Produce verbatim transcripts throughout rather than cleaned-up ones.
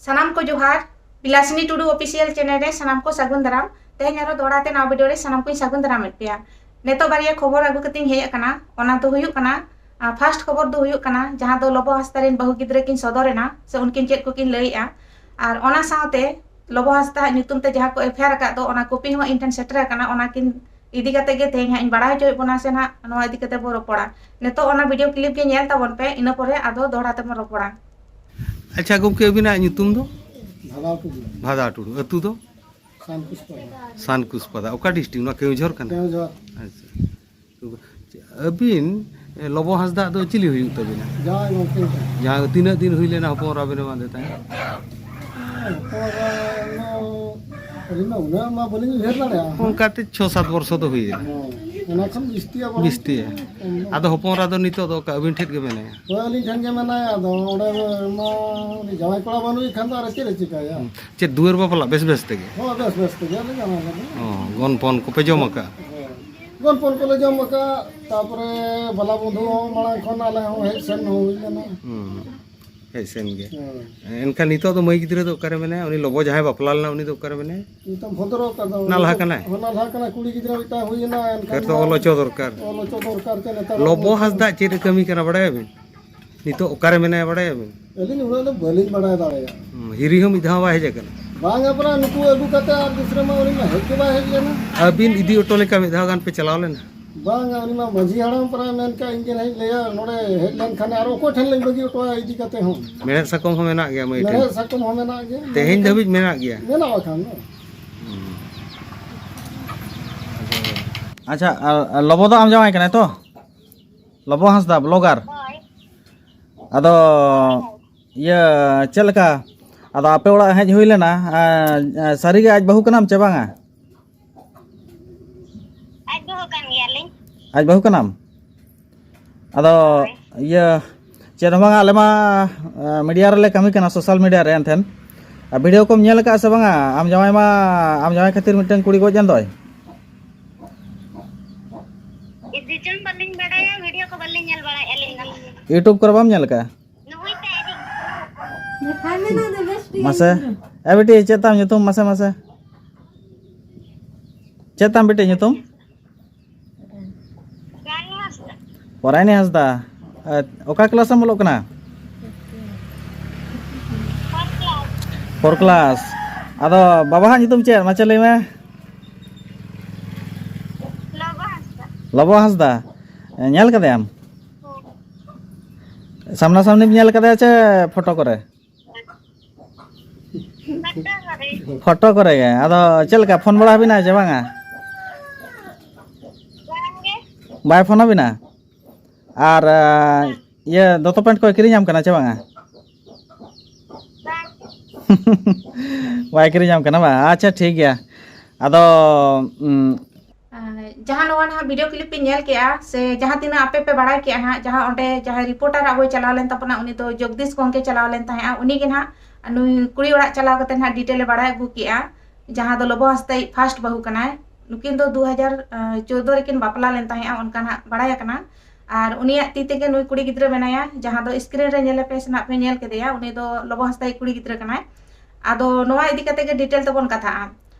ᱥᱟᱱᱟᱢ ᱠᱚ ᱡᱚᱦᱟᱨ᱾ ᱵᱤᱞᱟᱥᱤᱱᱤ ᱴᱩᱰᱩ ᱚᱯᱷᱤᱥᱤᱭᱟᱞ ᱪᱮᱱᱮᱞ ᱨᱮ ᱥᱟᱱᱟᱢ ᱠᱚ ᱥᱟᱹᱜᱩᱱ ᱫᱟᱨᱟᱢ᱾ ᱛᱮᱦᱮᱧ ᱟᱨᱚ ᱫᱚᱦᱲᱟ ᱛᱮ ᱱᱟᱣᱟ ᱵᱷᱤᱰᱤᱭᱳ ᱨᱮ ᱥᱟᱱᱟᱢ ᱠᱚᱧ ᱥᱟᱹᱜᱩᱱ ᱫᱟᱨᱟᱢᱮᱫ ᱯᱮᱭᱟ᱾ ᱱᱤᱛᱚᱜ ᱵᱟᱨᱭᱟ ᱠᱷᱚᱵᱚᱨ ᱟᱹᱜᱩ ᱠᱟᱛᱮᱧ ᱦᱮᱡ ᱟᱠᱟᱱᱟ᱾ ᱚᱱᱟ ᱫᱚ ᱦᱩᱭᱩᱜ ᱠᱟᱱᱟ, ᱯᱷᱟᱥᱴ ᱠᱷᱚᱵᱚᱨ ᱫᱚ ᱦᱩᱭᱩᱜ ᱠᱟᱱᱟ, ᱡᱟᱦᱟᱸ ᱫᱚ ᱞᱚᱵᱚ ᱦᱟᱸᱥᱫᱟ ᱨᱮᱱ ᱵᱟᱹᱦᱩ ᱜᱤᱫᱽᱨᱟᱹ ᱠᱤᱱ ᱥᱚᱫᱚᱨ ᱮᱱᱟ ᱥᱮ ᱩᱱᱠᱤᱱ ᱪᱮᱫ ᱠᱚᱠᱤᱱ ᱞᱟᱹᱭᱮᱜᱼᱟ, ᱟᱨ ᱚᱱᱟ ᱥᱟᱶᱛᱮ ᱞᱚᱵᱚ ᱦᱟᱸᱥᱫᱟ ᱟᱜ ᱧᱩᱛᱩᱢ ᱛᱮ ᱡᱟᱦᱟᱸ ᱠᱚ ᱮᱯᱷ ᱟᱭ ᱟᱨ ᱟᱠᱟᱫ ᱫᱚ, ᱚᱱᱟ ᱠᱚᱯᱤ ᱦᱚᱸ ᱤᱧ ᱴᱷᱮᱱ ᱥᱮᱴᱮᱨ ᱟᱠᱟᱱᱟ᱾ ᱚᱱᱟ ᱠᱤᱱ ᱤᱫᱤ ᱠᱟᱛᱮ ᱜᱮ ᱛᱮᱦᱮᱧ ᱦᱟᱸᱜ ᱤᱧ ᱵᱟᱲᱟᱭ ᱦᱚᱪᱚᱭᱮᱫ ᱵᱚᱱᱟ ᱥᱮ ᱱᱟᱦᱟᱜ ᱱᱚᱣᱟ ᱤᱫᱤ ᱠᱟᱛᱮ ᱵᱚ ᱨᱚᱯᱚᱲᱟ᱾ ᱱᱤᱛᱚᱜ ᱚᱱᱟ ᱵᱷᱤᱰᱤᱭᱳ ᱠᱞᱤᱯ ᱜᱮ ᱧᱮᱞ ᱛᱟᱵᱚᱱ ᱯᱮ, ᱤᱱᱟᱹ ᱯᱚᱨᱮ ᱟᱫᱚ ᱫᱚᱦᱲᱟ ᱛᱮᱵᱚᱱ ᱨᱚᱯᱚᱲᱟ᱾ ᱟᱪᱪᱷᱟ ᱜᱚᱢᱠᱮ, ᱟᱹᱵᱤᱱᱟᱜ ᱧᱩᱛᱩᱢ ᱫᱚ? ᱵᱷᱟᱫᱟ ᱴᱩᱰᱩ᱾ ᱵᱷᱟᱫᱟ ᱴᱩᱰᱩ᱾ ᱟᱹᱛᱩ ᱫᱚ? ᱥᱟᱱᱠᱩᱥᱯᱟᱫᱟ᱾ ᱥᱟᱱᱠᱩᱥᱯᱟᱫᱟ᱾ ᱚᱠᱟ ᱰᱤᱥᱴᱨᱤᱠᱴ? ᱱᱚᱣᱟ ᱠᱮᱣᱡᱷᱚᱨ ᱠᱟᱱᱟ? ᱠᱮᱣᱡᱷᱚᱨ᱾ ᱟᱪᱪᱷᱟ᱾ ᱛᱚ, ᱟᱹᱵᱤᱱ, ᱮ, ᱞᱚᱵᱚ ᱦᱟᱸᱥᱫᱟ ᱫᱚ ᱪᱤᱞᱤ ᱦᱩᱭᱩᱜ ᱛᱟᱹᱵᱤᱱᱟ? ᱡᱟᱶᱟᱭ ᱜᱚᱢᱠᱮ ᱠᱟᱱᱟ᱾ ᱡᱟᱦᱟᱸ ᱛᱤᱱᱟᱹᱜ ᱫᱤᱱ ᱦᱩᱭ ᱞᱮᱱᱟ ᱦᱚᱯᱚᱱ ᱮᱨᱟ ᱵᱤᱱ ᱮᱢᱟᱫᱮ ᱛᱟᱦᱮᱸᱫ? ᱦᱮᱸ, ᱦᱚᱯᱚᱱ ᱮᱨᱟ ᱫᱚ ᱟᱹᱞᱤᱧ ᱢᱟ ᱩᱱᱟᱹᱜ ᱢᱟ ᱵᱟᱹᱞᱤᱧ ᱩᱭᱦᱟᱹᱨ ᱫᱟᱲᱮᱭᱟᱜᱼᱟ᱾ ᱚᱱᱠᱟᱛᱮ ᱪᱷᱚ ᱥᱟᱛ ᱵᱚᱨᱥᱚ ᱫᱚ ᱦᱩᱭᱮᱱᱟ᱾ ᱦᱮᱸ, ᱚᱱᱟ ᱠᱷᱚᱱ ᱵᱤᱥᱛᱤᱭᱟ ᱵᱚᱨᱚᱝ᱾ ᱵᱤᱥᱛᱤᱭᱟ᱾ ᱠᱚᱢ ᱧᱚᱜ᱾ ᱟᱫᱚ ᱦᱚᱯᱚᱱ ᱮᱨᱟ ᱫᱚ ᱱᱤᱛᱚᱜ ᱫᱚ ᱚᱠᱟ ᱟᱹᱵᱤᱱ ᱴᱷᱮᱱ ᱜᱮ ᱢᱮᱱᱟᱭᱟ? ᱦᱳᱭ, ᱟᱹᱞᱤᱧ ᱴᱷᱮᱱ ᱜᱮ ᱢᱮᱱᱟᱭᱟ᱾ ᱟᱫᱚ ᱚᱸᱰᱮ ᱢᱟ ᱩᱱᱤ ᱡᱟᱶᱟᱭ ᱠᱚᱲᱟ ᱵᱟᱹᱱᱩᱭ ᱠᱷᱟᱱ ᱫᱚ ᱟᱨ ᱪᱮᱫ ᱮ ᱪᱤᱠᱟᱹᱭᱟ? ᱦᱩᱸ᱾ ᱪᱮᱫ ᱫᱩᱣᱟᱹᱨ ᱵᱟᱯᱞᱟ ᱵᱮᱥ ᱵᱮᱥ ᱛᱮᱜᱮ? ᱦᱳᱭ, ᱵᱮᱥ ᱵᱮᱥ ᱛᱮᱜᱮ ᱞᱮ ᱡᱟᱶᱟᱭ ᱠᱟᱫᱮᱭᱟ᱾ ᱚ, ᱜᱚᱱᱯᱚᱱ ᱠᱚᱯᱮ ᱡᱚᱢ ᱟᱠᱟᱫᱼᱟ? ᱦᱳᱭ᱾ ᱜᱚᱱᱯᱚᱱ ᱠᱚᱞᱮ ᱡᱚᱢ ᱟᱠᱟᱫ, ᱛᱟᱯᱚᱨᱮ ᱵᱟᱞᱟ ᱵᱚᱫᱷᱩ ᱦᱚᱸ ᱢᱟᱲᱟᱝ ᱠᱷᱚᱱ ᱟᱞᱮ ᱦᱚᱸ ᱦᱮᱡ ᱥᱮᱱ ᱦᱩᱭ ᱞᱮᱱᱟ᱾ ᱦᱩᱸ᱾ ᱦᱮᱡ ᱥᱮᱱ ᱜᱮ᱾ ᱦᱳᱭ᱾ ᱮᱱᱠᱷᱟᱱ ᱱᱤᱛᱚᱜ ᱫᱚ ᱢᱟᱹᱭ ᱜᱤᱫᱽᱨᱟᱹ ᱫᱚ ᱚᱠᱟᱨᱮ ᱢᱮᱱᱟᱭᱟ? ᱩᱱᱤ ᱞᱚᱵᱚ ᱡᱟᱦᱟᱸᱭ ᱵᱟᱯᱞᱟ ᱞᱮᱱᱟ, ᱩᱱᱤ ᱫᱚ ᱚᱠᱟᱨᱮ ᱢᱮᱱᱟᱭᱟ? ᱱᱤᱛᱚᱜ ᱵᱷᱚᱫᱨᱚ ᱟᱠᱟᱫ ᱫᱚ᱾ ᱱᱟᱞᱦᱟ ᱠᱟᱱᱟᱭ? ᱦᱚᱸ, ᱱᱟᱞᱦᱟ ᱠᱟᱱᱟᱭ, ᱠᱩᱲᱤ ᱜᱤᱫᱽᱨᱟᱹ ᱢᱤᱫᱴᱟᱝ ᱦᱩᱭ ᱮᱱᱟ, ᱮᱱᱠᱷᱟᱱ ᱯᱷᱮᱨ ᱛᱚ ᱫᱚ ᱚᱞ ᱦᱚᱪᱚ ᱫᱚᱨᱠᱟᱨ᱾ ᱚᱞ ᱦᱚᱪᱚ ᱫᱚᱨᱠᱟᱨ ᱛᱮ ᱱᱮᱛᱟᱨ ᱞᱚᱵᱚ ᱦᱟᱸᱥᱫᱟ ᱪᱮᱫ ᱮ ᱠᱟᱹᱢᱤ ᱠᱟᱱᱟ ᱵᱟᱲᱟᱭᱟᱵᱤᱱ? ᱱᱤᱛᱚᱜ ᱚᱠᱟᱨᱮ ᱢᱮᱱᱟᱭᱟ ᱵᱟᱲᱟᱭᱟᱵᱤᱱ? ᱟᱹᱞᱤᱧ ᱩᱱᱟᱹᱜ ᱫᱚ ᱵᱟᱹᱞᱤᱧ ᱵᱟᱲᱟᱭ ᱫᱟᱲᱮᱭᱟᱜᱼᱟ᱾ ᱦᱩᱸ, ᱦᱤᱨᱤ ᱦᱚᱸ ᱢᱤᱫ ᱫᱷᱟᱣ ᱵᱟᱭ ᱦᱮᱡ ᱟᱠᱟᱱᱟ? ᱵᱟᱝᱟ, ᱯᱟᱨᱟ ᱱᱩᱠᱩ ᱟᱹᱜᱩ ᱠᱟᱛᱮ ᱟᱨ ᱫᱩᱥᱨᱟᱹ ᱢᱟ ᱩᱱᱤ ᱢᱟ ᱦᱮᱡ ᱜᱮ ᱵᱟᱭ ᱦᱮᱡ ᱞᱮᱱᱟ᱾ ᱟᱹᱵᱤᱱ ᱤᱫᱤ ᱦᱚᱴᱚ ᱞᱮᱠᱟ ᱢᱤᱫ ᱫᱷᱟᱣ ᱜᱟᱱ ᱯᱮ ᱪᱟᱞᱟᱣ ᱞᱮᱱᱟ? ᱵᱟᱝᱟ, ᱩᱱᱤ ᱢᱟ ᱢᱟᱹᱡᱷᱤ ᱦᱟᱲᱟᱢ ᱯᱟᱨᱟ ᱢᱮᱱ ᱠᱟᱜ ᱤᱧ ᱜᱮ ᱦᱮᱡ ᱞᱮᱭᱟ, ᱱᱚᱰᱮ ᱦᱮᱡ ᱞᱮᱱᱠᱷᱟᱱ ᱟᱨ ᱚᱠᱚᱭ ᱴᱷᱮᱱ ᱞᱤᱧ ᱵᱟᱹᱜᱤ ᱦᱚᱴᱚᱣᱟ ᱤᱫᱤ ᱠᱟᱛᱮ ᱦᱚᱸ? ᱢᱮᱲᱦᱮᱫ ᱥᱟᱠᱚᱢ ᱦᱚᱸ ᱢᱮᱱᱟᱜ ᱜᱮᱭᱟ ᱢᱟᱹᱭ ᱴᱷᱮᱱ? ᱢᱮᱲᱦᱮᱫ ᱥᱟᱠᱚᱢ ᱦᱚᱸ ᱢᱮᱱᱟᱜ ᱜᱮᱭᱟ᱾ ᱛᱮᱦᱮᱧ ᱫᱷᱟᱹᱵᱤᱡ ᱢᱮᱱᱟᱜ ᱜᱮᱭᱟ? ᱢᱮᱱᱟᱜ ᱵᱟᱠᱷᱟᱱ ᱫᱚ᱾ ᱦᱩᱸ᱾ ᱟᱪᱪᱷᱟ, ᱟᱨ, ᱟᱨ ᱞᱚᱵᱚ ᱫᱚ ᱟᱢ ᱡᱟᱶᱟᱭ ᱠᱟᱱᱟᱭ ᱛᱚ? ᱞᱚᱵᱚ ᱦᱟᱸᱥᱫᱟ, ᱵᱞᱚᱜᱟᱨ᱾ ᱦᱳᱭ᱾ ᱟᱫᱚ, ᱦᱳᱭ, ᱦᱳᱭ᱾ ᱤᱭᱟᱹ, ᱪᱮᱫ ᱞᱮᱠᱟ? ᱟᱫᱚ ᱟᱯᱮ ᱚᱲᱟᱜ ᱦᱮᱡ ᱦᱩᱭ ᱞᱮᱱᱟ, ᱟᱨ, ᱟᱨ ᱥᱟᱹᱨᱤᱜᱮ ᱟᱡ ᱵᱟᱹᱦᱩ ᱠᱟᱱᱟᱢ ᱪᱮ ᱵᱟᱝᱟ? ᱟᱡ ᱵᱟᱹᱦᱩ ᱠᱟᱱ ᱜᱮᱭᱟᱞᱤᱧ᱾ ᱟᱡ ᱵᱟᱹᱦᱩ ᱠᱟᱱᱟᱢ? ᱟᱫᱚ, ᱦᱳᱭ᱾ ᱤᱭᱟᱹ, ᱪᱮᱫ ᱦᱚᱸ ᱵᱟᱝᱟ, ᱟᱞᱮ ᱢᱟ, ᱟ, ᱢᱤᱰᱤᱭᱟ ᱨᱮᱞᱮ ᱠᱟᱹᱢᱤ ᱠᱟᱱᱟ, ᱥᱳᱥᱟᱞ ᱢᱤᱰᱤᱭᱟ ᱨᱮ᱾ ᱮᱱᱛᱮᱱ, ᱟᱨ ᱵᱷᱤᱰᱤᱭᱳ ᱠᱚᱢ ᱧᱮᱞ ᱟᱠᱟᱫᱼᱟ ᱥᱮ ᱵᱟᱝᱟ? ᱟᱢ ᱡᱟᱶᱟᱭ ᱢᱟ, ᱟᱢ ᱡᱟᱶᱟᱭ ᱠᱷᱟᱹᱛᱤᱨ ᱢᱤᱫᱴᱟᱝ ᱠᱩᱲᱤ ᱜᱚᱡ ᱮᱱ ᱫᱚᱭ᱾ ᱤᱫᱤ ᱪᱚᱝ ᱵᱟᱹᱞᱤᱧ ᱵᱟᱲᱟᱭᱟ, ᱵᱷᱤᱰᱤᱭᱳ ᱠᱚ ᱵᱟᱹᱞᱤᱧ ᱧᱮᱞ ᱵᱟᱲᱟᱭᱮᱫᱼᱟ ᱟᱹᱞᱤᱧ ᱫᱚ᱾ YouTube ᱠᱚᱨᱮ ᱵᱟᱢ ᱧᱮᱞ ᱟᱠᱟᱫᱼᱟ? ᱱᱩᱭ ᱛᱮ ᱟᱹᱰᱤ ᱢᱟᱥᱮ, ᱮ ᱵᱤᱴᱤ, ᱪᱮᱫ ᱛᱟᱢ ᱧᱩᱛᱩᱢ? ᱢᱟᱥᱮ, ᱢᱟᱥᱮ, ᱪᱮᱫ ᱛᱟᱢ ᱵᱤᱴᱤ ᱧᱩᱛᱩᱢ? ᱯᱚᱨᱟᱭᱱᱤ ᱦᱟᱸᱥᱫᱟ᱾ ᱮ, ᱚᱠᱟ ᱠᱞᱟᱥ ᱮᱢ ᱚᱞᱚᱜ ᱠᱟᱱᱟ? Four class. ᱟᱫᱚ ᱵᱟᱵᱟᱣᱟᱜ ᱧᱩᱛᱩᱢ ᱪᱮᱫ? ᱢᱟᱥᱮ ᱞᱟᱹᱭ ᱢᱮ᱾ ᱞᱚᱵᱚ ᱦᱟᱸᱥᱫᱟ᱾ ᱞᱚᱵᱚ ᱦᱟᱸᱥᱫᱟ᱾ ᱮ, ᱧᱮᱞ ᱠᱟᱫᱮᱭᱟᱢ? ᱦᱮᱸ᱾ ᱥᱟᱢᱱᱟ ᱥᱟᱢᱱᱤᱢ ᱧᱮᱞ ᱠᱟᱫᱮᱭᱟ ᱪᱮ ᱯᱷᱳᱴᱳ ᱠᱚᱨᱮ? ᱯᱷᱳᱴᱳ ᱠᱚᱨᱮ᱾ ᱯᱷᱳᱴᱳ ᱠᱚᱨᱮ ᱜᱮ᱾ ᱟᱫᱚ ᱪᱮᱫ ᱞᱮᱠᱟ, ᱯᱷᱳᱱ ᱵᱟᱲᱟ ᱟᱵᱤᱱᱟ ᱪᱮ ᱵᱟᱝᱟ? ᱵᱟᱝ ᱜᱮ᱾ ᱵᱟᱭ ᱯᱷᱳᱱ ᱟᱵᱤᱱᱟ? ᱟᱨ, ᱟ, ᱤᱭᱟᱹ, ᱫᱚᱛᱚ ᱯᱮᱱᱴ ᱠᱚᱭ ᱠᱤᱨᱤᱧ ᱟᱢ ᱠᱟᱱᱟ ᱪᱮ ᱵᱟᱝᱟ? ᱵᱟᱝ᱾ ᱵᱟᱭ ᱠᱤᱨᱤᱧ ᱟᱢ ᱠᱟᱱᱟ ᱵᱟᱝ? ᱟᱪᱪᱷᱟ, ᱴᱷᱤᱠ ᱜᱮᱭᱟ᱾ ᱟᱫᱚ, ᱩᱸ, ᱟᱨ ᱡᱟᱦᱟᱸ ᱱᱚᱣᱟ ᱱᱟᱦᱟᱜ ᱵᱷᱤᱰᱤᱭᱳ ᱠᱞᱤᱯ ᱯᱮ ᱧᱮᱞ ᱠᱮᱜᱼᱟ, ᱥᱮ ᱡᱟᱦᱟᱸ ᱛᱤᱱᱟᱹᱜ ᱟᱯᱮ ᱯᱮ ᱵᱟᱲᱟᱭ ᱠᱮᱜᱼᱟ ᱦᱟᱸᱜ, ᱡᱟᱦᱟᱸ ᱚᱸᱰᱮ ᱡᱟᱦᱟᱸᱭ ᱨᱤᱯᱳᱨᱴᱟᱨ ᱟᱵᱚᱭ ᱪᱟᱞᱟᱣ ᱞᱮᱱ ᱛᱟᱵᱚᱱᱟ, ᱩᱱᱤ ᱫᱚ ᱡᱚᱜᱽᱫᱤᱥ ᱜᱚᱢᱠᱮ ᱪᱟᱞᱟᱣ ᱞᱮᱱ ᱛᱟᱦᱮᱸᱜᱼᱟ, ᱩᱱᱤ ᱜᱮ ᱱᱟᱦᱟᱜ ᱱᱩᱭ ᱠᱩᱲᱤ ᱚᱲᱟᱜ ᱪᱟᱞᱟᱣ ᱠᱟᱛᱮ ᱱᱟᱦᱟᱜ ᱰᱤᱴᱮᱞ ᱮ ᱵᱟᱲᱟᱭ ᱟᱹᱜᱩ ᱠᱮᱜᱼᱟ, ᱡᱟᱦᱟᱸ ᱫᱚ ᱞᱚᱵᱚ ᱦᱟᱸᱥᱫᱟ ᱤᱡ ᱯᱷᱟᱥᱴ ᱵᱟᱹᱦᱩ ᱠᱟᱱᱟᱭ᱾ ᱱᱩᱠᱤᱱ ᱫᱚ ᱫᱩ ᱦᱟᱡᱟᱨ ᱪᱳᱫᱫᱳ ᱨᱮᱠᱤᱱ ᱵᱟᱯᱞᱟ ᱞᱮᱱ ᱛᱟᱦᱮᱸᱜᱼᱟ, ᱚᱱᱠᱟ ᱱᱟᱦᱟᱜ ᱵᱟᱲᱟᱭ ᱟᱠᱟᱱᱟ᱾ ᱟᱨ ᱩᱱᱤᱭᱟᱜ ᱛᱤ ᱛᱮᱜᱮ ᱱᱩᱭ ᱠᱩᱲᱤ ᱜᱤᱫᱽᱨᱟᱹ ᱢᱮᱱᱟᱭᱟ, ᱡᱟᱦᱟᱸ ᱫᱚ ᱥᱠᱨᱤᱱ ᱨᱮ ᱧᱮᱞᱮ ᱯᱮ ᱥᱮ ᱱᱟᱦᱟᱜ ᱯᱮ ᱧᱮᱞ ᱠᱮᱫᱮᱭᱟ, ᱩᱱᱤ ᱫᱚ ᱞᱚᱵᱚ ᱦᱟᱸᱥᱫᱟ ᱤᱡ ᱠᱩᱲᱤ ᱜᱤᱫᱽᱨᱟᱹ ᱠᱟᱱᱟᱭ᱾ ᱟᱫᱚ ᱱᱚᱣᱟ ᱤᱫᱤ ᱠᱟᱛᱮ ᱜᱮ ᱰᱤᱴᱮᱞ ᱛᱮᱵᱚᱱ ᱠᱟᱛᱷᱟᱜᱼᱟ᱾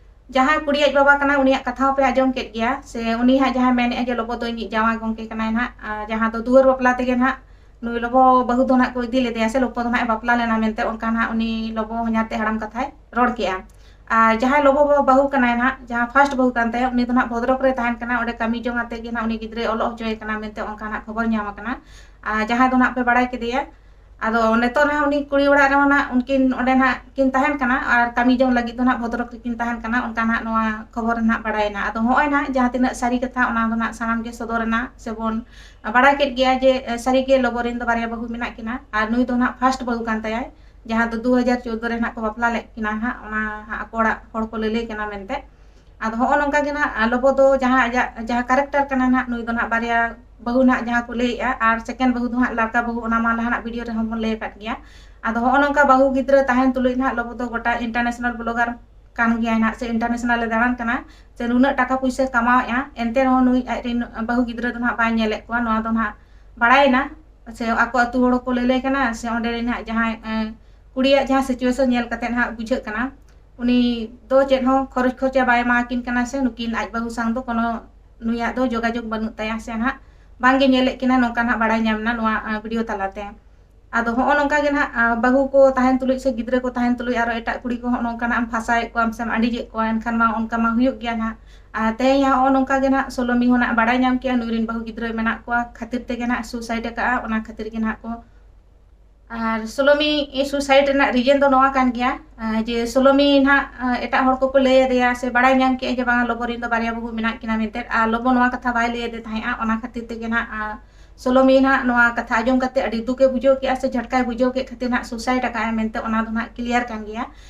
ᱡᱟᱦᱟᱸᱭ ᱠᱩᱲᱤ ᱟᱡ ᱵᱟᱵᱟ ᱠᱟᱱᱟᱭ, ᱩᱱᱤᱭᱟᱜ ᱠᱟᱛᱷᱟ ᱦᱚᱸᱯᱮ ᱟᱸᱡᱚᱢ ᱠᱮᱫ ᱜᱮᱭᱟ, ᱥᱮ ᱩᱱᱤ ᱦᱟᱸᱜ ᱡᱟᱦᱟᱸᱭ ᱢᱮᱱᱮᱫᱼᱟ ᱡᱮ ᱞᱚᱵᱚ ᱫᱚ ᱤᱧᱤᱡ ᱡᱟᱶᱟᱭ ᱜᱚᱢᱠᱮ ᱠᱟᱱᱟᱭ ᱱᱟᱦᱟᱜ, ᱟᱨ ᱡᱟᱦᱟᱸ ᱫᱚ ᱫᱩᱣᱟᱹᱨ ᱵᱟᱯᱞᱟ ᱛᱮᱜᱮ ᱱᱟᱦᱟᱜ ᱱᱩᱭ ᱞᱚᱵᱚ ᱵᱟᱹᱦᱩ ᱫᱚ ᱱᱟᱦᱟᱜ ᱠᱚ ᱤᱫᱤ ᱞᱮᱫᱮᱭᱟ, ᱥᱮ ᱞᱚᱵᱚ ᱫᱚ ᱱᱟᱦᱟᱜ ᱮ ᱵᱟᱯᱞᱟ ᱞᱮᱱᱟ ᱢᱮᱱᱛᱮ, ᱚᱱᱠᱟ ᱱᱟᱦᱟᱜ ᱩᱱᱤ ᱞᱚᱵᱚ ᱦᱚᱧᱦᱟᱨ ᱛᱮ ᱦᱟᱲᱟᱢ ᱠᱟᱛᱷᱟᱭ ᱨᱚᱲ ᱠᱮᱜᱼᱟ᱾ ᱟᱨ ᱡᱟᱦᱟᱸᱭ ᱞᱚᱵᱚ ᱵᱟᱹᱦᱩ ᱠᱟᱱᱟᱭ ᱱᱟᱦᱟᱜ, ᱡᱟᱦᱟᱸ ᱯᱷᱟᱥᱴ ᱵᱟᱹᱦᱩ ᱠᱟᱱ ᱛᱟᱭᱟ, ᱩᱱᱤ ᱫᱚ ᱱᱟᱦᱟᱜ ᱵᱷᱚᱫᱨᱚᱠ ᱨᱮ ᱛᱟᱦᱮᱱ ᱠᱟᱱᱟ, ᱚᱸᱰᱮ ᱠᱟᱹᱢᱤ ᱡᱚᱝ ᱟᱛᱮ ᱜᱮ ᱱᱟᱦᱟᱜ ᱩᱱᱤ ᱜᱤᱫᱽᱨᱟᱹᱭ ᱚᱞᱚᱜ ᱦᱚᱪᱚᱭᱮ ᱠᱟᱱᱟ ᱢᱮᱱᱛᱮ, ᱚᱱᱠᱟ ᱱᱟᱦᱟᱜ ᱠᱷᱚᱵᱚᱨ ᱧᱟᱢ ᱟᱠᱟᱱᱟ᱾ ᱟᱨ ᱡᱟᱦᱟᱸᱭ ᱫᱚ ᱱᱟᱦᱟᱜ ᱯᱮ ᱵᱟᱲᱟᱭ ᱠᱮᱫᱮᱭᱟ, ᱟᱫᱚ ᱱᱤᱛᱚᱜ ᱱᱟᱦᱟᱜ ᱩᱱᱤ ᱠᱩᱲᱤ ᱚᱲᱟᱜ ᱨᱮᱦᱚᱸ ᱱᱟᱦᱟᱜ ᱩᱱᱠᱤᱱ ᱚᱸᱰᱮ ᱱᱟᱦᱟᱜ ᱠᱤᱱ ᱛᱟᱦᱮᱱ ᱠᱟᱱᱟ ᱟᱨ ᱠᱟᱹᱢᱤ ᱡᱚᱝ ᱞᱟᱹᱜᱤᱫ ᱫᱚ ᱱᱟᱦᱟᱜ ᱵᱷᱚᱫᱨᱚᱠ ᱨᱮᱠᱤᱱ ᱛᱟᱦᱮᱱ ᱠᱟᱱᱟ, ᱚᱱᱠᱟ ᱱᱟᱦᱟᱜ ᱱᱚᱣᱟ ᱠᱷᱚᱵᱚᱨ ᱨᱮ ᱱᱟᱦᱟᱜ ᱵᱟᱲᱟᱭᱮᱱᱟ᱾ ᱟᱫᱚ ᱦᱚᱸᱜᱼᱚᱭ ᱱᱟᱦᱟᱜ ᱡᱟᱦᱟᱸ ᱛᱤᱱᱟᱹᱜ ᱥᱟᱹᱨᱤ ᱠᱟᱛᱷᱟ, ᱚᱱᱟ ᱫᱚ ᱱᱟᱦᱟᱜ ᱥᱟᱱᱟᱢ ᱜᱮ ᱥᱚᱫᱚᱨ ᱮᱱᱟ, ᱥᱮᱵᱚᱱ ᱵᱟᱲᱟᱭ ᱠᱮᱫ ᱜᱮᱭᱟ ᱡᱮ, ᱮ, ᱥᱟᱹᱨᱤ ᱜᱮ ᱞᱚᱵᱚ ᱨᱮᱱ ᱫᱚ ᱵᱟᱨᱭᱟ ᱵᱟᱹᱦᱩ ᱢᱮᱱᱟᱜ ᱠᱤᱱᱟ ᱟᱨ ᱱᱩᱭ ᱫᱚ ᱱᱟᱦᱟᱜ ᱯᱷᱟᱥᱴ ᱵᱟᱹᱦᱩ ᱠᱟᱱ ᱛᱟᱭᱟᱭ, ᱡᱟᱦᱟᱸ ᱫᱚ ᱫᱩ ᱦᱟᱡᱟᱨ ᱪᱳᱫᱫᱳ ᱨᱮ ᱱᱟᱦᱟᱜ ᱠᱚ ᱵᱟᱯᱞᱟ ᱞᱮᱫ ᱠᱤᱱᱟ ᱱᱟᱦᱟᱜ, ᱚᱱᱟ ᱦᱟᱸᱜ ᱟᱠᱚ ᱚᱲᱟᱜ ᱦᱚᱲ ᱠᱚ ᱞᱟᱹᱞᱟᱹᱭ ᱠᱟᱱᱟ ᱢᱮᱱᱛᱮ᱾ ᱟᱫᱚ ᱦᱚᱸᱜᱼᱚ ᱱᱚᱝᱠᱟ ᱜᱮ ᱱᱟᱦᱟᱜ ᱞᱚᱵᱚ ᱫᱚ ᱡᱟᱦᱟᱸ ᱟᱡᱟᱜ ᱡᱟᱦᱟᱸ ᱠᱮᱨᱮᱠᱴᱟᱨ ᱠᱟᱱᱟ ᱱᱟᱦᱟᱜ, ᱱᱩᱭ ᱫᱚ ᱱᱟᱦᱟᱜ ᱵᱟᱨᱭᱟ ᱵᱟᱹᱦᱩ ᱱᱟᱦᱟᱜ ᱡᱟᱦᱟᱸ ᱠᱚ ᱞᱟᱹᱭᱮᱜᱼᱟ, ᱟᱨ ᱥᱮᱠᱮᱱᱰ ᱵᱟᱹᱦᱩ ᱫᱚ ᱦᱟᱸᱜ ᱞᱟᱲᱠᱟ ᱵᱟᱹᱦᱩ, ᱚᱱᱟ ᱢᱟ ᱞᱟᱦᱟᱱᱟᱜ ᱵᱷᱤᱰᱤᱭᱳ ᱨᱮᱦᱚᱸ ᱵᱚᱱ ᱞᱟᱹᱭ ᱟᱠᱟᱫ ᱜᱮᱭᱟ᱾ ᱟᱫᱚ ᱦᱚᱸᱜᱼᱚ ᱱᱚᱝᱠᱟ ᱵᱟᱹᱦᱩ ᱜᱤᱫᱽᱨᱟᱹ ᱛᱟᱦᱮᱱ ᱛᱩᱞᱩᱡ ᱱᱟᱦᱟᱜ ᱞᱚᱵᱚ ᱫᱚ ᱜᱚᱴᱟ ᱤᱱᱴᱟᱨᱱᱮᱥᱱᱟᱞ ᱵᱞᱚᱜᱟᱨ ᱠᱟᱱ ᱜᱮᱭᱟᱭ ᱱᱟᱦᱟᱜ, ᱥᱮ ᱤᱱᱴᱟᱨᱱᱮᱥᱱᱟᱞ ᱮ ᱫᱟᱬᱟᱱ ᱠᱟᱱᱟ, ᱥᱮ ᱱᱩᱱᱟᱹᱜ ᱴᱟᱠᱟ ᱯᱩᱭᱥᱟᱹ ᱠᱟᱢᱟᱣᱮᱜᱼᱟ, ᱮᱱᱛᱮ ᱨᱮᱦᱚᱸ ᱱᱩᱭ ᱟᱡ ᱨᱮᱱ ᱵᱟᱹᱦᱩ ᱜᱤᱫᱽᱨᱟᱹ ᱫᱚ ᱱᱟᱦᱟᱜ ᱵᱟᱭ ᱧᱮᱞᱮᱫ ᱠᱚᱣᱟ᱾ ᱱᱚᱣᱟ ᱫᱚ ᱱᱟᱦᱟᱜ ᱵᱟᱲᱟᱭᱮᱱᱟ, ᱥᱮ ᱟᱠᱚ ᱟᱹᱛᱩ ᱦᱚᱲ ᱠᱚ ᱞᱟᱹᱞᱟᱹᱭ ᱠᱟᱱᱟ, ᱥᱮ ᱚᱸᱰᱮ ᱨᱮᱱ ᱱᱟᱦᱟᱜ ᱡᱟᱦᱟᱸᱭ, ᱮᱸ, ᱠᱩᱲᱤᱭᱟᱜ ᱡᱟᱦᱟᱸ situation ᱧᱮᱞ ᱠᱟᱛᱮ ᱱᱟᱦᱟᱜ ᱵᱩᱡᱷᱟᱹᱜ ᱠᱟᱱᱟ, ᱩᱱᱤ ᱫᱚ ᱪᱮᱫ ᱦᱚᱸ ᱠᱷᱚᱨᱚᱪ ᱠᱷᱚᱨᱪᱟ ᱵᱟᱭ ᱮᱢᱟ ᱟᱹᱠᱤᱱ ᱠᱟᱱᱟ, ᱥᱮ ᱱᱩᱠᱤᱱ ᱟᱡ ᱵᱟᱹᱦᱩ ᱥᱟᱶ ᱫᱚ ᱠᱳᱱᱳ ᱱᱩᱭᱟᱜ ᱫᱚ ᱡᱳᱜᱟᱡᱳᱜᱽ ᱵᱟᱹᱱᱩᱜ ᱛᱟᱭᱟ, ᱥᱮ ᱱᱟᱦᱟᱜ ᱵᱟᱝᱜᱮ ᱧᱮᱞᱮᱫ ᱠᱤᱱᱟ, ᱱᱚᱝᱠᱟ ᱱᱟᱦᱟᱜ ᱵᱟᱲᱟᱭ ᱧᱟᱢ ᱮᱱᱟ ᱱᱚᱣᱟ ᱵᱷᱤᱰᱤᱭᱳ ᱛᱟᱞᱟᱛᱮ᱾ ᱟᱫᱚ ᱦᱚᱸᱜᱼᱚ ᱱᱚᱝᱠᱟ ᱜᱮ ᱱᱟᱦᱟᱜ ᱵᱟᱹᱦᱩ ᱠᱚ ᱛᱟᱦᱮᱱ ᱛᱩᱞᱩᱡ ᱥᱮ ᱜᱤᱫᱽᱨᱟᱹ ᱠᱚ ᱛᱟᱦᱮᱱ ᱛᱩᱞᱩᱡ ᱟᱨᱚ ᱮᱴᱟᱜ ᱠᱩᱲᱤ ᱠᱚ ᱦᱚᱸᱜᱼᱚ ᱱᱚᱝᱠᱟ ᱱᱟᱜ ᱮᱢ ᱯᱷᱟᱥᱟᱣᱮᱫ ᱠᱚᱣᱟ, ᱥᱮᱢ ᱟᱸᱰᱤᱡᱮᱫ ᱠᱚᱣᱟ, ᱮᱱᱠᱷᱟᱱ ᱢᱟ ᱚᱱᱠᱟ ᱢᱟ ᱦᱩᱭᱩᱜ ᱜᱮᱭᱟ ᱱᱟᱦᱟᱜ᱾ ᱟᱨ ᱛᱮᱦᱮᱧ ᱦᱚᱸᱜᱼᱚ ᱱᱚᱝᱠᱟ ᱜᱮ ᱱᱟᱦᱟᱜ ᱥᱳᱞᱳᱢᱤ ᱦᱚᱸ ᱱᱟᱦᱟᱜ ᱵᱟᱲᱟᱭ ᱧᱟᱢ ᱠᱮᱜᱼᱟ ᱱᱩᱭ ᱨᱮᱱ ᱵᱟᱹᱦᱩ ᱜᱤᱫᱽᱨᱟᱹ ᱢᱮᱱᱟᱜ ᱠᱚᱣᱟ ᱠᱷᱟᱹᱛᱤᱨ ᱛᱮᱜᱮ ᱱᱟᱦᱟᱜ ᱥᱩᱥᱟᱭᱤᱰ ᱟᱠᱟᱜᱼᱟ, ᱚᱱᱟ ᱠᱷᱟᱹᱛᱤᱨ ᱜᱮ ᱱᱟᱦᱟᱜ ᱠᱚ ᱟᱨ ᱥᱳᱞᱳᱢᱤ ᱥᱩᱥᱟᱭᱤᱰ ᱨᱮᱱᱟᱜ ᱨᱤᱡᱮᱱ ᱫᱚ ᱱᱚᱣᱟ ᱠᱟᱱ ᱜᱮᱭᱟ, ᱟᱸ, ᱡᱮ ᱥᱳᱞᱳᱢᱤ ᱱᱟᱦᱟᱜ, ᱟᱸ, ᱮᱴᱟᱜ ᱦᱚᱲ ᱠᱚᱠᱚ ᱞᱟᱹᱭ ᱟᱫᱮᱭᱟ ᱥᱮ ᱵᱟᱲᱟᱭ ᱧᱟᱢ ᱠᱮᱜᱼᱟ ᱡᱮ ᱵᱟᱝᱟ ᱞᱚᱵᱚ ᱨᱮᱱ ᱫᱚ ᱵᱟᱨᱭᱟ ᱵᱟᱹᱦᱩ ᱢᱮᱱᱟᱜ ᱠᱤᱱᱟ ᱢᱮᱱᱛᱮ, ᱟᱨ ᱞᱚᱵᱚ ᱱᱚᱣᱟ ᱠᱟᱛᱷᱟ ᱵᱟᱭ ᱞᱟᱹᱭ ᱟᱫᱮ ᱛᱟᱦᱮᱸᱜᱼᱟ, ᱚᱱᱟ ᱠᱷᱟᱹᱛᱤᱨ ᱛᱮᱜᱮ ᱱᱟᱦᱟᱜ, ᱟᱸ, ᱥᱳᱞᱳᱢᱤ ᱱᱟᱦᱟᱜ ᱱᱚᱣᱟ ᱠᱟᱛᱷᱟ ᱟᱸᱡᱚᱢ ᱠᱟᱛᱮ ᱟᱹᱰᱤ ᱫᱩᱠᱮ ᱵᱩᱡᱷᱟᱹᱣ ᱠᱮᱜᱼᱟ ᱥᱮ ᱡᱷᱟᱴᱠᱟᱭ ᱵᱩᱡᱷᱟᱹᱣ ᱠᱮᱫ ᱠᱷᱟᱹᱛᱤᱨ ᱱᱟᱦᱟᱜ ᱥᱩᱥᱟᱭᱤᱰ ᱟᱠᱟᱫᱼᱟᱭ ᱢᱮᱱᱛᱮ ᱚᱱᱟ ᱫᱚ ᱱᱟᱦᱟᱜ ᱠᱞᱤᱭᱟᱨ ᱠᱟᱱ ᱜᱮᱭᱟ᱾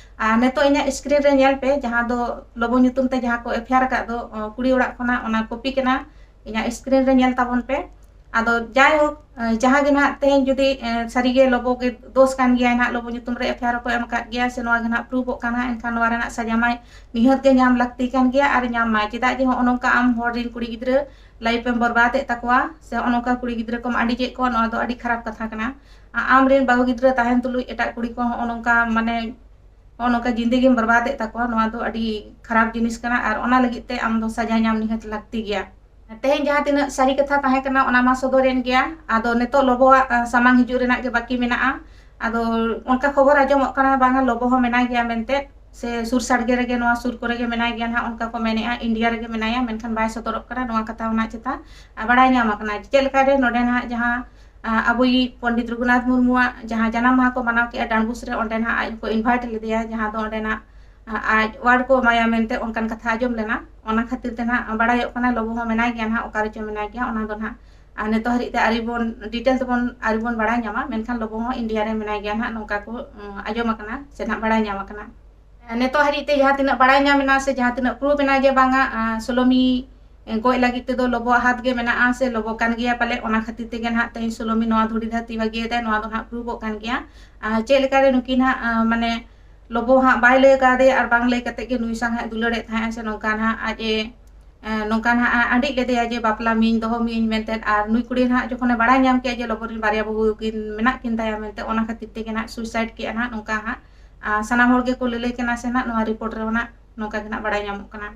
ᱟᱨ ᱱᱤᱛᱚᱜ ᱤᱧᱟᱹᱜ ᱥᱠᱨᱤᱱ ᱨᱮ ᱧᱮᱞ ᱯᱮ, ᱡᱟᱦᱟᱸ ᱫᱚ ᱞᱚᱵᱚ ᱧᱩᱛᱩᱢ ᱛᱮ ᱡᱟᱦᱟᱸ ᱠᱚ ᱮᱯᱷ ᱟᱭ ᱟᱨ ᱟᱠᱟᱫ ᱫᱚ, ᱟᱸ, ᱠᱩᱲᱤ ᱚᱲᱟᱜ ᱠᱷᱚᱱᱟᱜ ᱚᱱᱟ ᱠᱚᱯᱤ ᱠᱟᱱᱟ, ᱤᱧᱟᱹᱜ ᱥᱠᱨᱤᱱ ᱨᱮ ᱧᱮᱞ ᱛᱟᱵᱚᱱ ᱯᱮ᱾ ᱟᱫᱚ ᱡᱟᱭᱦᱳᱠ, ᱮ, ᱡᱟᱦᱟᱸ ᱜᱮ ᱱᱟᱦᱟᱜ ᱛᱮᱦᱮᱧ ᱡᱩᱫᱤ, ᱮ, ᱥᱟᱹᱨᱤᱜᱮ ᱞᱚᱵᱚ ᱜᱮ ᱫᱳᱥ ᱠᱟᱱ ᱜᱮᱭᱟᱭ ᱱᱟᱦᱟᱜ, ᱞᱚᱵᱚ ᱧᱩᱛᱩᱢ ᱨᱮ ᱮᱯᱷ ᱟᱭ ᱟᱨ ᱦᱚᱸᱠᱚ ᱮᱢ ᱟᱠᱟᱫ ᱜᱮᱭᱟ ᱥᱮ ᱱᱚᱣᱟ ᱜᱮ ᱱᱟᱦᱟᱜ ᱯᱨᱩᱵᱷᱚᱜ ᱠᱟᱱᱟ, ᱮᱱᱠᱷᱟᱱ ᱱᱚᱣᱟ ᱨᱮᱱᱟᱜ ᱥᱟᱡᱟ ᱢᱟᱭ ᱱᱤᱦᱟᱹᱛ ᱜᱮ ᱧᱟᱢ ᱞᱟᱹᱠᱛᱤ ᱠᱟᱱ ᱜᱮᱭᱟ ᱟᱨ ᱧᱟᱢ ᱢᱟᱭ᱾ ᱪᱮᱫᱟᱜ ᱡᱮ ᱦᱚᱸᱜᱼᱚ ᱱᱚᱝᱠᱟ ᱟᱢ ᱦᱚᱲ ᱨᱮᱱ ᱠᱩᱲᱤ ᱜᱤᱫᱽᱨᱟᱹ ᱞᱟᱭᱤᱯᱷ ᱮᱢ ᱵᱚᱨᱵᱟᱫᱮᱫ ᱛᱟᱠᱚᱣᱟ ᱥᱮ ᱦᱚᱸᱜᱼᱚ ᱱᱚᱝᱠᱟ ᱠᱩᱲᱤ ᱜᱤᱫᱽᱨᱟᱹ ᱠᱚᱢ ᱟᱹᱰᱤᱡᱮᱫ ᱠᱚᱣᱟ, ᱱᱚᱣᱟ ᱫᱚ ᱟᱹᱰᱤ ᱠᱠᱷᱟᱨᱟᱯ ᱠᱟᱛᱷᱟ ᱠᱟᱱᱟ᱾ ᱟ-, ᱟᱢ ᱨᱮᱱ ᱵᱟᱹᱦᱩ ᱜᱤᱫᱽᱨᱟᱹ ᱛᱟᱦᱮᱱ ᱛᱩᱞᱩᱡ ᱮᱴᱟᱜ ᱠᱩᱲᱤ ᱠᱚ ᱦᱚᱸᱜᱼᱚ ᱱᱚᱝᱠᱟ, ᱢᱟᱱᱮ, ᱦᱚᱸᱜᱼᱚ ᱱᱚᱝᱠᱟ ᱡᱤᱱᱫᱮᱜᱤᱢ ᱵᱚᱨᱵᱟᱫᱮᱫ ᱛᱟᱠᱚᱣᱟ, ᱱᱚᱣᱟ ᱫᱚ ᱟᱹᱰᱤ ᱠᱷᱟᱨᱟᱯ ᱡᱤᱱᱤᱥ ᱠᱟᱱᱟ ᱟᱨ ᱚᱱᱟ ᱞᱟᱹᱜᱤᱫ ᱛᱮ ᱟᱢ ᱫᱚ ᱥᱟᱡᱟ ᱧᱟᱢ ᱱᱤᱦᱟᱹᱛ ᱞᱟᱹᱠᱛᱤ ᱜᱮᱭᱟ᱾ ᱛᱮᱦᱮᱧ ᱡᱟᱦᱟᱸ ᱛᱤᱱᱟᱹᱜ ᱥᱟᱹᱨᱤ ᱠᱟᱛᱷᱟ ᱛᱟᱦᱮᱸ ᱠᱟᱱᱟ, ᱚᱱᱟ ᱢᱟ ᱥᱚᱫᱚᱨᱮᱱ ᱜᱮᱭᱟ᱾ ᱟᱫᱚ ᱱᱤᱛᱚᱜ ᱞᱚᱵᱚᱣᱟᱜ, ᱟ, ᱥᱟᱢᱟᱝ ᱦᱤᱡᱩᱜ ᱨᱮᱱᱟᱜ ᱜᱮ ᱵᱟᱹᱠᱤ ᱢᱮᱱᱟᱜᱼᱟ᱾ ᱟᱫᱚ ᱚᱱᱠᱟ ᱠᱷᱚᱵᱚᱨ ᱟᱸᱡᱚᱢᱚᱜ ᱠᱟᱱᱟ, ᱵᱟᱝᱟ ᱞᱚᱵᱚ ᱦᱚᱸ ᱢᱮᱱᱟᱭ ᱜᱮᱭᱟ ᱢᱮᱱᱛᱮ, ᱥᱮ ᱥᱩᱨ ᱥᱟᱰᱜᱮ ᱨᱮᱜᱮ, ᱱᱚᱣᱟ ᱥᱩᱨ ᱠᱚᱨᱮ ᱜᱮ ᱢᱮᱱᱟᱭ ᱜᱮᱭᱟ ᱱᱟᱦᱟᱜ, ᱚᱱᱠᱟ ᱠᱚ ᱢᱮᱱᱮᱜᱼᱟ, ᱤᱱᱰᱤᱭᱟ ᱨᱮᱜᱮ ᱢᱮᱱᱟᱭᱟ, ᱢᱮᱱᱠᱷᱟᱱ ᱵᱟᱭ ᱥᱚᱫᱚᱨᱚᱜ ᱠᱟᱱᱟ᱾ ᱱᱚᱣᱟ ᱠᱟᱛᱷᱟ ᱦᱚᱸ ᱱᱟᱦᱟᱜ ᱪᱮᱛᱟ, ᱟ, ᱵᱟᱲᱟᱭ ᱧᱟᱢ ᱟᱠᱟᱱᱟ᱾ ᱪᱮᱫ ᱞᱮᱠᱟ ᱨᱮ ᱱᱚᱰᱮ ᱱᱟᱦᱟᱜ ᱡᱟᱦᱟᱸ, ᱟ, ᱟᱵᱚᱭᱤᱡ ᱯᱚᱱᱰᱤᱛ ᱨᱚᱜᱷᱩᱱᱟᱛᱷ ᱢᱩᱨᱢᱩᱣᱟᱜ ᱡᱟᱦᱟᱸ ᱡᱟᱱᱟᱢ ᱢᱟᱦᱟ ᱠᱚ ᱢᱟᱱᱟᱣ ᱠᱮᱜᱼᱟ ᱰᱟᱸᱰᱵᱩᱥ ᱨᱮ, ᱚᱸᱰᱮ ᱱᱟᱦᱟᱜ ᱟᱡ ᱠᱚ ᱤᱱᱵᱷᱟᱭᱤᱴ ᱞᱮᱫᱮᱭᱟ, ᱡᱟᱦᱟᱸ ᱫᱚ ᱚᱸᱰᱮ ᱱᱟᱜ, ᱟ, ᱟᱡ ᱣᱟᱨᱰ ᱠᱚ ᱮᱢᱟᱭᱟ ᱢᱮᱱᱛᱮ ᱚᱱᱠᱟᱱ ᱠᱟᱛᱷᱟ ᱟᱸᱡᱚᱢ ᱞᱮᱱᱟ᱾ ᱚᱱᱟ ᱠᱷᱟᱹᱛᱤᱨ ᱛᱮ ᱱᱟᱦᱟᱜ ᱵᱟᱲᱟᱭᱚᱜ ᱠᱟᱱᱟ ᱞᱚᱵᱚ ᱦᱚᱸ ᱢᱮᱱᱟᱭ ᱜᱮᱭᱟ ᱱᱟᱦᱟᱜ, ᱚᱠᱟ ᱨᱮᱪᱚ ᱢᱮᱱᱟᱭ ᱜᱮᱭᱟ, ᱚᱱᱟ ᱫᱚ ᱱᱟᱦᱟᱜ, ᱟ, ᱱᱤᱛᱚᱜ ᱦᱟᱹᱨᱤᱡ ᱛᱮ ᱟᱹᱣᱨᱤ ᱵᱚᱱ, ᱰᱤᱴᱮᱞ ᱛᱮᱵᱚᱱ, ᱟᱹᱣᱨᱤ ᱵᱚᱱ ᱵᱟᱲᱟᱭ ᱧᱟᱢᱟ, ᱢᱮᱱᱠᱷᱟᱱ ᱞᱚᱵᱚ ᱦᱚᱸ ᱤᱱᱰᱤᱭᱟ ᱨᱮ ᱢᱮᱱᱟᱭ ᱜᱮᱭᱟ ᱱᱟᱦᱟᱜ, ᱱᱚᱝᱠᱟ ᱠᱚ, ᱩᱸ, ᱟᱸᱡᱚᱢ ᱟᱠᱟᱱᱟ ᱥᱮ ᱱᱟᱦᱟᱜ ᱵᱟᱲᱟᱭ ᱧᱟᱢ ᱟᱠᱟᱱᱟ᱾ ᱱᱤᱛᱚᱜ ᱦᱟᱹᱨᱤᱡ ᱛᱮ ᱡᱟᱦᱟᱸ ᱛᱤᱱᱟᱹᱜ ᱵᱟᱲᱟᱭ ᱧᱟᱢ ᱮᱱᱟ ᱥᱮ ᱡᱟᱦᱟᱸ ᱛᱤᱱᱟᱹᱜ ᱯᱨᱩᱯᱷ ᱮᱱᱟ ᱡᱮ ᱵᱟᱝᱟ, ᱟ, ᱥᱳᱞᱳᱢᱤ ᱜᱚᱡ ᱞᱟᱹᱜᱤᱫ ᱛᱮᱫᱚ ᱞᱚᱵᱚᱣᱟᱜ ᱦᱟᱛ ᱜᱮ ᱢᱮᱱᱟᱜᱼᱟ ᱥᱮ ᱞᱚᱵᱚ ᱠᱟᱱ ᱜᱮᱭᱟ ᱯᱟᱞᱮ, ᱚᱱᱟ ᱠᱷᱟᱹᱛᱤᱨ ᱛᱮᱜᱮ ᱱᱟᱦᱟᱜ ᱛᱮᱦᱮᱧ ᱥᱳᱞᱳᱢᱤ ᱱᱚᱣᱟ ᱫᱷᱩᱲᱤ ᱫᱷᱟᱹᱨᱛᱤ ᱵᱟᱹᱜᱤᱭᱟᱫᱟᱭ, ᱱᱚᱣᱟ ᱫᱚ ᱱᱟᱦᱟᱜ ᱯᱨᱩᱯᱷᱚᱜ ᱠᱟᱱ ᱜᱮᱭᱟ᱾ ᱟ, ᱪᱮᱫ ᱞᱮᱠᱟ ᱨᱮ ᱱᱩᱠᱤᱱ ᱦᱟᱸᱜ, ᱟ, ᱢᱟᱱᱮ ᱞᱚᱵᱚ ᱦᱟᱸᱜ ᱵᱟᱭ ᱞᱟᱹᱭ ᱠᱟᱣᱫᱮᱭᱟ ᱟᱨ ᱵᱟᱝ ᱞᱟᱹᱭ ᱠᱟᱛᱮ ᱜᱮ ᱱᱩᱭ ᱥᱟᱝ ᱦᱟᱸᱜ ᱫᱩᱞᱟᱹᱲᱮᱫ ᱛᱟᱦᱮᱸᱜᱼᱟ ᱥᱮ ᱱᱚᱝᱠᱟ ᱱᱟᱦᱟᱜ ᱟᱡ ᱮ ᱱᱚᱝᱠᱟ ᱱᱟᱦᱟᱜ ᱟᱹᱰᱤ ᱞᱮᱫᱮᱭᱟ ᱡᱮ ᱵᱟᱯᱞᱟ ᱢᱤᱭᱟᱹᱧ, ᱫᱚᱦᱚ ᱢᱤᱭᱟᱹᱧ ᱢᱮᱱᱛᱮ᱾ ᱟᱨ ᱱᱩᱭ ᱠᱩᱲᱤ ᱱᱟᱦᱟᱜ ᱡᱚᱠᱷᱚᱱᱮ ᱵᱟᱲᱟᱭ ᱧᱟᱢ ᱠᱮᱜᱼᱟ ᱡᱮ ᱞᱚᱵᱚ ᱨᱮᱱ ᱵᱟᱨᱭᱟ ᱵᱟᱹᱦᱩ ᱠᱤᱱ ᱢᱮᱱᱟᱜ ᱠᱤᱱ ᱛᱟᱭᱟ ᱢᱮᱱᱛᱮ, ᱚᱱᱟ ᱠᱷᱟᱹᱛᱤᱨ ᱛᱮᱜᱮ ᱱᱟᱦᱟᱜ ᱥᱩᱭᱥᱟᱭᱤᱰ ᱠᱮᱜᱼᱟ ᱱᱟᱦᱟᱜ ᱱᱚᱝᱠᱟ ᱦᱟᱸᱜ᱾ ᱟᱨ ᱥᱟᱱᱟᱢ ᱦᱚᱲ ᱜᱮᱠᱚ ᱞᱟᱹᱞᱟᱹᱭ ᱠᱟᱱᱟ ᱥᱮ ᱱᱟᱦᱟᱜ ᱱᱚᱣᱟ ᱨᱤᱯᱳᱨᱴ ᱨᱮ ᱱᱟᱦᱟᱜ ᱱᱚᱝᱠᱟ ᱜᱮ ᱱᱟᱦᱟᱜ ᱵᱟᱲᱟᱭ ᱧᱟᱢᱚᱜ ᱠᱟᱱᱟ᱾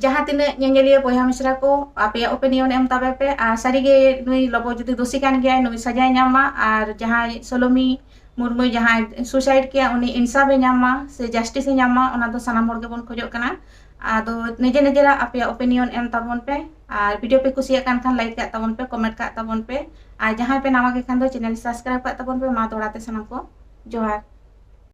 ᱡᱟᱦᱟᱸ ᱛᱤᱱᱟᱹᱜ ᱧᱮᱧᱮᱞᱤᱭᱟᱹ ᱵᱚᱭᱦᱟ ᱢᱤᱥᱨᱟ ᱠᱚ, ᱟᱯᱮᱭᱟᱜ ᱳᱯᱤᱱᱤᱭᱚᱱ ᱮᱢ ᱛᱟᱵᱮ ᱯᱮ᱾ ᱟᱨ ᱥᱟᱹᱨᱤᱜᱮ ᱱᱩᱭ ᱞᱚᱵᱚ ᱡᱩᱫᱤ ᱫᱳᱥᱤ ᱠᱟᱱ ᱜᱮᱭᱟᱭ, ᱱᱩᱭ ᱥᱟᱡᱟᱭ ᱧᱟᱢ ᱢᱟ᱾ ᱟᱨ ᱡᱟᱦᱟᱸᱭ ᱥᱳᱞᱳᱢᱤ ᱢᱩᱨᱢᱩ ᱡᱟᱦᱟᱸᱭ ᱥᱩᱭᱥᱟᱭᱤᱰ ᱠᱮᱜᱼᱟ, ᱩᱱᱤ ᱤᱱᱥᱟᱯ ᱮ ᱧᱟᱢ ᱢᱟ ᱥᱮ ᱡᱟᱥᱴᱤᱥ ᱮ ᱧᱟᱢ ᱢᱟ, ᱚᱱᱟ ᱫᱚ ᱥᱟᱱᱟᱢ ᱦᱚᱲ ᱜᱮᱵᱚᱱ ᱠᱷᱚᱡᱚᱜ ᱠᱟᱱᱟ᱾ ᱟᱫᱚ ᱱᱤᱡᱮ ᱱᱤᱡᱮᱨᱟᱜ ᱟᱯᱮᱭᱟᱜ ᱳᱯᱤᱱᱤᱭᱚᱱ ᱮᱢ ᱛᱟᱵᱚᱱ ᱯᱮ᱾ ᱟᱨ ᱵᱷᱤᱰᱤᱭᱳ ᱯᱮ ᱠᱩᱥᱤᱭᱟᱜ ᱠᱟᱱ ᱠᱷᱟᱱ ᱞᱟᱭᱤᱠ ᱠᱟᱜ ᱛᱟᱵᱚᱱ ᱯᱮ, ᱠᱚᱢᱮᱱᱴ ᱠᱟᱜ ᱛᱟᱵᱚᱱ ᱯᱮ᱾ ᱟᱨ ᱡᱟᱦᱟᱸᱭ ᱯᱮ ᱱᱟᱣᱟ ᱜᱮ ᱠᱷᱟᱱ ᱫᱚ ᱪᱮᱱᱮᱞ ᱥᱟᱵᱥᱠᱨᱟᱭᱤᱵ ᱠᱟᱜ ᱛᱟᱵᱚᱱ ᱯᱮ᱾ ᱢᱟ ᱫᱚᱦᱲᱟ ᱛᱮ ᱥᱟᱱᱟᱢ ᱠᱚ ᱡᱚᱦᱟᱨ᱾